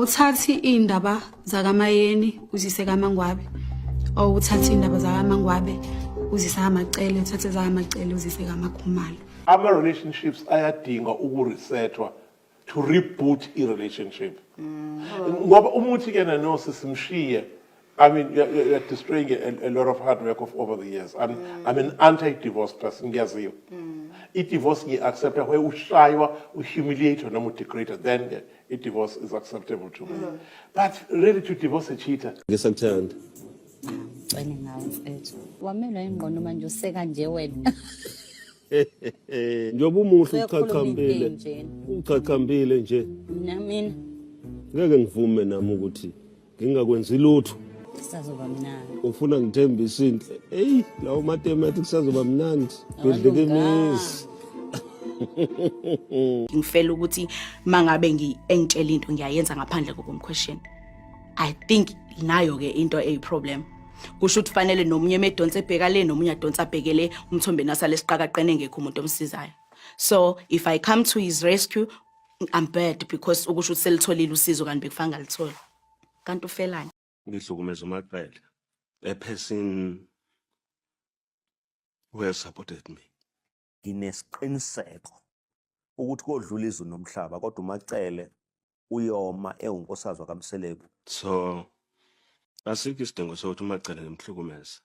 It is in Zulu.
Uthathi iy'ndaba zakaMayeni uzise kaMangwabe or uthathe iy'ndaba zakaMangwabe uzise kaMacele, uthathe zakaMacele uzise kaMakhumalo. Ama-relationships ayadinga ukuresethwa, to reboot i-relationship, ngoba umuthi ke nanosi simshiye, I mean, you're destroying a lot of hard work of over the years. I'm an anti-divorce person, ngiyaziwa. I-divorce ngiyi-accepta where ushaywa, uhumiliate noma udegrade, then yeah, i-divorce is acceptable to me. But really, to divorce a cheater, Ngisakuthanda. Cele ngawe, mfethu. Wamelwa ingqondo manje, useka nje wena. Njengoba umuhle Usekhuluma into uchachambile. enjena. Uchachambile nje. Mina Ngeke ngivume nami ukuthi ngingakwenzi lutho. Kusazoba mnandi. Ufuna ngithembise inhle. Ey, lawo mathematics, kusazoba mnandi. Bedlike imizi. Ngifela ukuthi mangabe engitshela into, ngiyayenza ngaphandle kokumquestion. I think nayo ke into eyi-problem. Kusho ukuthi fanele nomunye emedonsa ebheka le, nomunye adonsa abheke le, umthombe nasale siqakaqene, engekho umuntu omsizayo. So if I come to his rescue, I'm bad, because ukusho ukuthi selitholile usizo kanti bekufanele ngalitholi. Kanti ufelani? Ngihlukumeza uMacele, a person who has supported me. Nginesiqiniseko ukuthi kodlula izulu nomhlaba, kodwa uMacele uyoma ewunkosikazi wakaMseleku. So asikho isidingo sokuthi uMacele ngimhlukumeze.